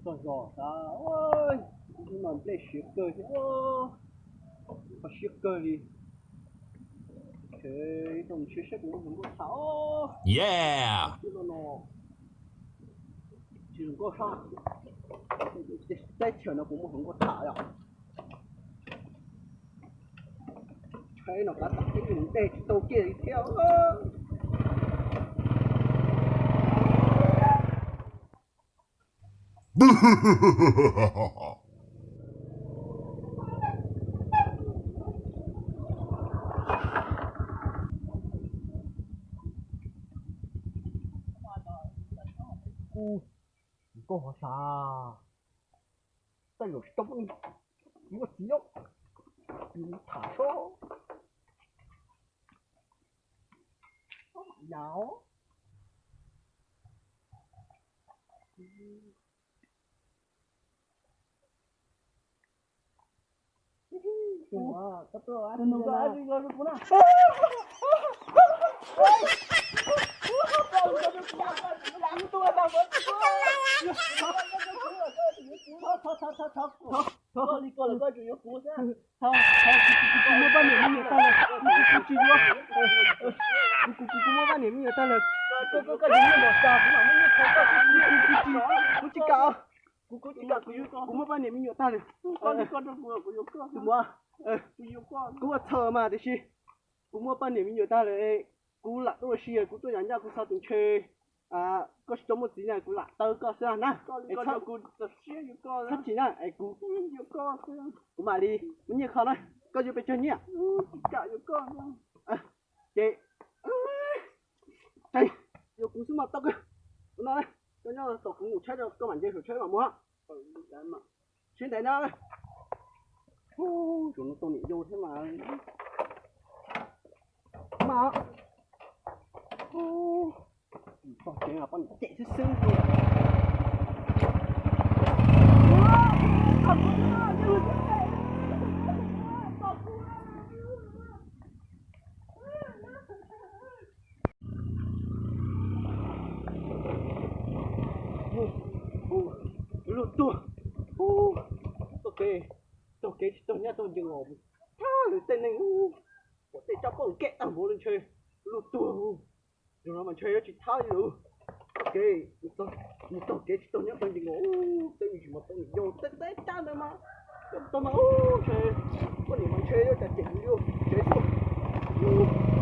Zos xav, mas nplej siav kawg thiab, qhov siab kawg li. Ces mus saib saib kuv muaj hluas nkauj tham. Yeah, tsis hluas nkauj sab, teb chaws no kuv muaj hluas nkauj tham yom. Tsheb no kav tam teb mus dej tsis tau kiag li thiab. Kuv, kuv ho xav, tej zaum tsis tau poj niam, tsis muaj txiv, kuv tham seb. Yam Thov, thov, thov, thov, kuv muaj poj niam me nyuam tag lawm, kuv tsis yuav. Kuv, kuv, kuv muaj poj niam me nyuam tag lawm. Kuv tsis kam, kuv, kuv tsis kam, kuv muaj poj niam me nyuam tag lawm. Tus muam, kuv ua txhaum mas tiam sis kuv muaj poj niam me nyuam tag lawm, kuv lam tuaj ua si, kuv tuaj yam ncaj kuv xav tus ntshe koj tsis tau muaj txiv na, kuv lam taw koj xwb na. Txhob chim na, es kuv, kuv mam li muab nyiaj kho na, koj yuav pes tsawg nyiaj? Ces, ces yuav kuv xwb mas tau kawg. Ua no, koj nyob tos kuv mus tshawb rau koj mam nce saum tshawb mam mus. Siab ntev na. Hu, zaum no tau niam yau thiab mas. Mas, hu, txog tsev mas poj niam cem xwb xwb li. Luag tuag, taug kev, taug kev tsis taug nyab taug ncees os. Thab lwm tej neeg, pom tej tsab pob nkees tag npaum li ntshe luag tuag. Zaum no mas ntshe yuav tsis thab li lawm. Taug kev, mus taug kev tsis taug nyab taug ncees os. Tej me ntsis mas tau niam yau tej teb tsab ntawd mas, yog tau mas ntshe poj niam mas ntshe yuav cem li tsev tuaj.